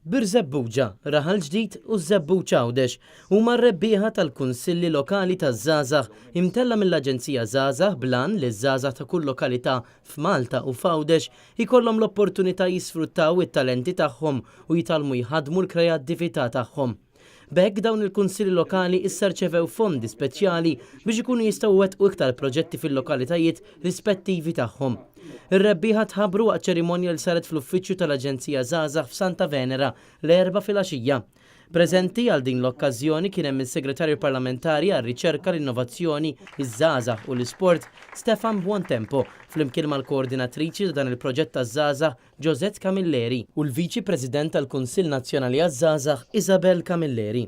Birżebbuġa, Raħal Ġdid u ż-Żebbuġ Għawdex huma r-rebbieħa tal-Kunsilli Lokali taż-Żgħażagħ imtella' mill-Aġenzija Żgħażagħ bl-għan li ż-żgħażagħ ta' kull lokalità f'Malta u f'Għawdex ikollhom l-opportunità jisfruttaw it-talenti tagħhom u jitgħallmu jħaddmu l-kreattività tagħhom. B'hekk dawn il-kunsilli lokali issa rċevew fondi speċjali biex ikunu jistgħu iwettqu iktar proġetti fil-lokalitajiet rispettivi tagħhom. Ir-rebbieħa tħabbru waqt ċerimonja li saret fl-uffiċċju tal-Aġenzija Żgħażagħ f'Santa Venera l-Erbgħa filgħaxija. Preżenti għal din l-okkażjoni kien hemm is-Segretarju Parlamentari għar-Riċerka, l-Innovazzjoni, iż-Żgħażagħ u l-Isport, Stefan Buontempo, flimkien mal-koordinatriċi ta' dan il-proġett taż-żgħażagħ Josette Camilleri, u l-Viċi President tal-Kunsill Nazzjonali għaż-Żgħażagħ Isabelle Camilleri.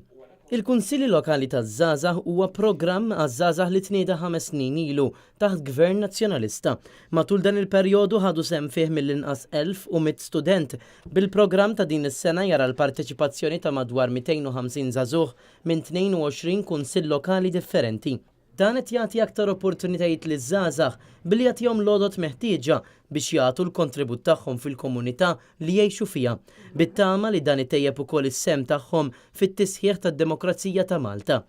Il-Kunsilli Lokali taż-Żgħażagħ huwa programm għaż-żgħażagħ li tnieda ħames snin ilu taħt Gvern Nazzjonalista. Matul dan il-perjodu ħadu sehem fih mill-inqas 1,100 student, bil-programm ta' din is-sena jara l-parteċipazzjoni ta' madwar 250 żagħżugħ minn 22 kunsill lokali differenti. Dan qed jagħti aktar opportunitajiet liż-żgħażagħ billi jagħtihom l-għodod meħtieġa biex jagħtu l-kontribut tagħhom fil-komunità li jgħixu fiha, bit-tama li dan itejjeb ukoll is-sehem tagħhom fit-tisħiħ tad-demokrazija ta' Malta.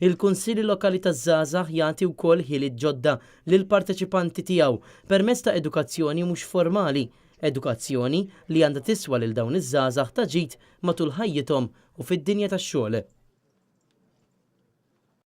Il-Kunsilli Lokali taż-Żgħażagħ jagħti wkoll ħiliet ġodda lill-parteċipanti tiegħu permezz ta' edukazzjoni mhux formali, edukazzjoni li għandha tiswa lil dawn iż-żgħażagħ ta' ġid matul ħajjithom u fid-dinja tax-xogħol.